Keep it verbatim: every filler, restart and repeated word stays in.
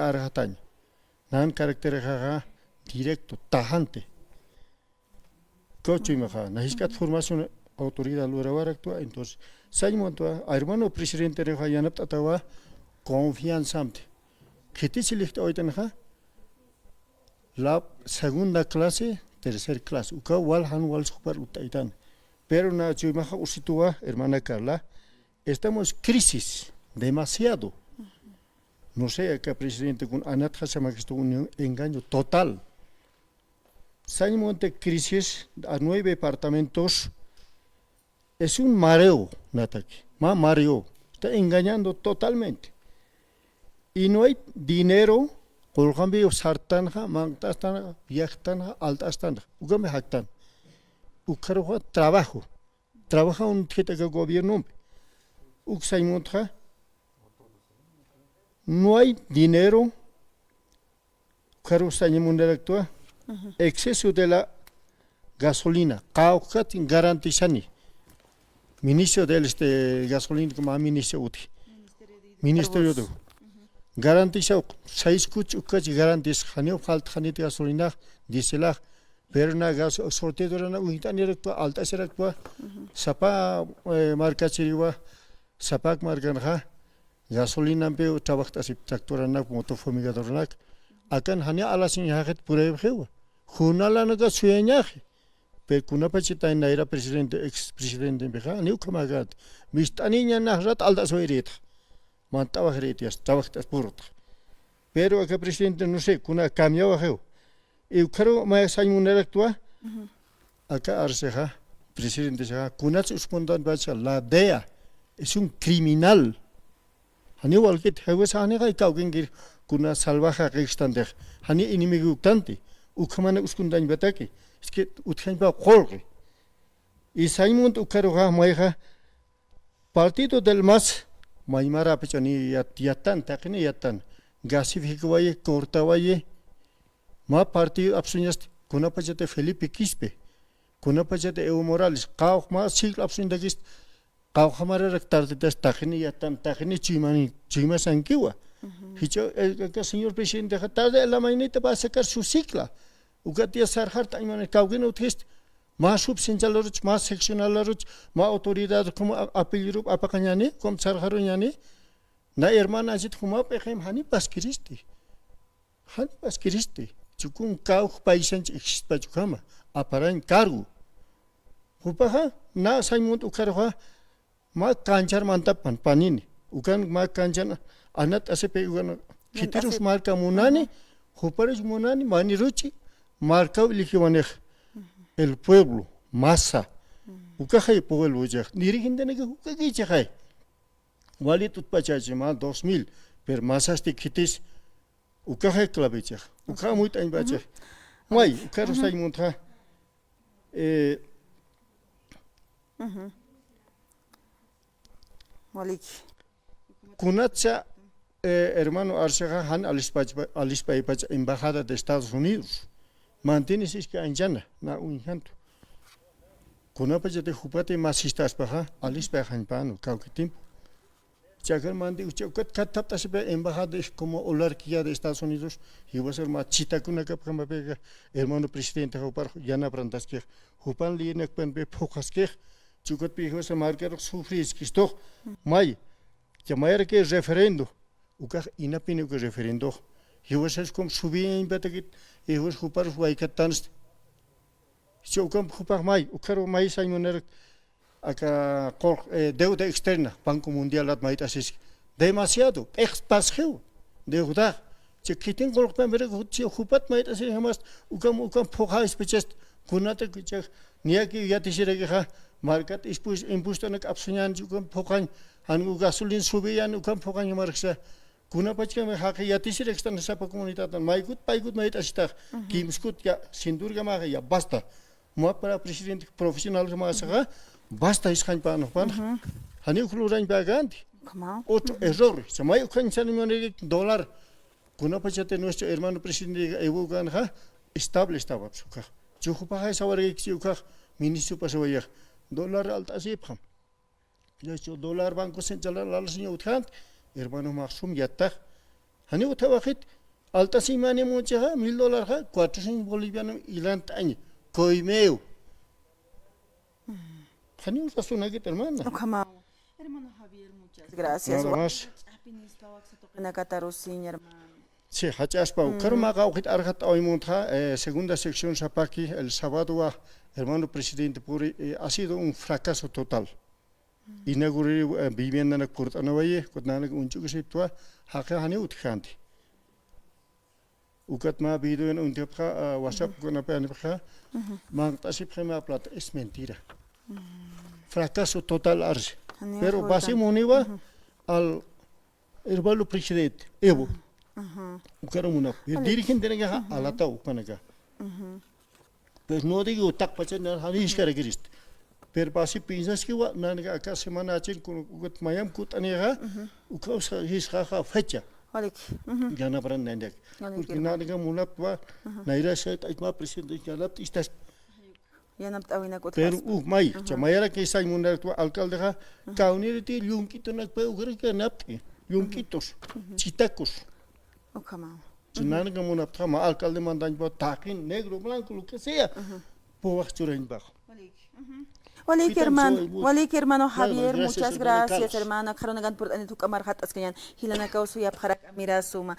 arxataña. Nan caracterixaxa directo, tajante. Kawchuymaxa, na jisk'at formación autoridad lurawaraktwa, entonces, sañ munta, hermano presidente rixa yanapt'atawa, confianzamti. Khitisi lijt'awaytanxa, la segunda clase, tercer clase. Uka wal jan wal sujpar utt'aytan. Pero na chuymaxa usituwa, hermana Carla, estamos crisis, demasiado. No sé, acá presidente kun anatxa samakistu un engaño total. Sañ munta crisis a nueve departamentos, es un mareo, nataki. Ma mareo. Está engañando totalmente. Y no hay dinero, qullqampi sartanxa, manq't'astanxa, viajtanxa, alt'astanxa. Ukampi jaktan. Ukharuxa trabajo. Trabajaw utjita aka gobiernompi. Uk sañ munta. No hay dinero. Ukharu sañ munaraktwa, exceso de la gasolina, qawqhat garantizani. Ministro del, este, gasolina, como ministro utji. Ministerio de. Garantizaw, seis kuch ukach garantiz, janiw falta janit gasolina, dieselax, pero na gas, sortidorana, uñt'aniraktwa, alt'asiraktwa, sapa, eh, markachiriwa, sapak markanxa, gasolinampi trabajt'asip tractoranak, moto fumigadoranak. Akan jani alasiñaxit puraypxiwa. Junalanaka suyañaxi. Pero kunapachatay nayra presidente, ex presidentempixa, jani ukhamäkät. Mist'aniña nax rat alt'aswayiritxa. Mantt'awajiritias, trabajt'as purutxa. Pero aka presidente, no sé, kuna cambiawaxiw. Y ukharu mä sañ munaraktwa, aka arsixa, presidente sixa, kunats uskuntanpacha, la dea, es un criminal. Jani walkit, jiwasa janixa kawkinkir, kuna salvaje qillqtantix, jani enemigo uktanti, ukhamana uskuntañpataki, es que utjañpa qullqi. Y sañ munta ukharuxa, mayxa, Partido del MAS, maymarapichani yat-, yatan, taqini yatan. Gasificawayi, cortawayi. Mä partido apsuñasti, kunapachati Felipe Quispe, kunapachati Evo Morales, qawq mä siglo apsuñtakist, qawqhamararak tardetas taqini yatan, taqini chuymani, chuymasankiwa. Jichha, eh, eh, señor presidentexa, tarde en la mañanita va a sacar su cicla. Ukat ya sarxart'añmani kawkin utjist, mä subcensalaruch, mä seccionalaruch, mä autoridad, como a-, apellirup apaqañani, como sarxaruñani, na hermana asit juma p'iqim jani paskiristi. Jani paskiristi. Chukun kawk paysanch exist pachukama, aparañ cargo. Jupaxa, na sañ munta ukharuxa, mä kanchar mantapan panini. Ukan mä kanchan anat asipi ukan khitirus marka munani, juparus munani, maniruchi, markaw eligiwanix. El pueblo, masa. Ukaxay pueblo uchax. Dirigentenaka ukakichaxay. Walit utpachachi mä dos mil, pero masasti khitis, ukaxay clavechax. Ukax amuyt'añpachax. May, ukaru sañ munta. Eh, Waliki. Kunatsa, eh, hermano Arceja, jan alispach-, alispaypach embajada de Estados Unidos. Mantinis iski anchana, na uñjantu. Kunapachati jupati masistaspaxa, alispayxañpanu, kawki tiempo. Chakar manti, ucha, ukat kattapt'asipa embajada es como olarquía de Estados Unidos, jiwasar mä chitakunakapxamapika, hermano presidente, jupar yanaprantaskix, jupan liyinakpanpi phuqaskix, chukatpi jiwasa markarux sufriskistux, may, ya mayaraki referendo, ukax inapini uka referendo. Jiwasas como subiñañpatakit, jiwas juparus waykattansti. Jichha ukamp jupax may, ukaru may sañ munarak, aka qullq, eh, deuda externa, Banco Mundialat mayt'asiski. Demasiado, p'iqspasxiw, deuda. Chi khitin qullqpampirak, chi jupat mayt'asixamast, ukam, ukam phuqawispichast, kunata kuchak, niyaki yatisirakixa, markat ispus-, impuestonak apsuñan, chi ukam phuqañ, jan gasolin subiyan, ukam phuqañ marksa, kunapachkami jaqi yatisirakistan sapa comunidadtan, maykut, paykut mayt'asitax, kimskut ya, sindurkamaxa ya, basta. Mä para presidente profesional masaxa, basta isqañpänux pana. Jani uka lurañpäkänti. Otro error. Samay ukañ sanimaniri dólar. Kunapachati nuestro hermano presidente Evo Ganxa, estable estaba, pues, ukax. Chujupaxay sawarikchi ukax, ministro pasawayax. Dólar alt'asipxam. De hecho, dólar Banco Central alasiña utjant, hermano, max sum yattax. Janiw utjawayxit, alt'asiñmani munchixa, mil dólarxa, cuatrocientos boliviano ilant'añ, coimew. Janiw rasunakit, hermana. Ukhamaw. Hermano Javier, muchas gracias. Nada más. Ch'apinistaw aksa tuqinakatarusiñ, hermano. Sí, jach'aspa. Ukaru mä qawqit arxat'awañ muntxa, eh, segunda sección sapaki, el sábado wa, hermano presidente puri, eh, ha sido un fracaso total. Inauguriri, eh, viviendanak purt'anawayi, kutnanak uñch'ukisiptwa, jaqi janiw utjkänti. Ukat mä videon uñtapxa, ah, WhatsApp kunapi anipxa, manq't'asipxi mä plata, es mentira. Fracaso total arsi. Pero basi muniwa al hermano presidente, Evo. Ukaru munap. Dirigente nakaxa alataw ukanaka. Pues no digo taqpacha na jani jiskarakirispa. Pero basi piensaskiwa, nanaka aka semana achin kun ukat mayam kut'anixa, ukaw jisqaxa fecha. Walik. Yanapran nanaka. Porque nanaka munaptwa, nayra sayt'aytma presidente yanapt'istas. Yanapt'äwinak utjaspa. Pero uk may, cha mayarak isañ munaptwa alcaldexa, kawniriti llumk'itunakpa ukarak yanapt'i, llumk'itus, chitakus. Ukhamaw. Nanaka munaptxa mä alcalde mandañpa taqin negro, blanco, lo que sea. Puwax churañpax. Walik, hermano, walik, hermano Javier, muchas gracias, hermano. Akxarunakan purt'anit juk'amar jat'askañan, jilanakaw suyapxarak amira suma.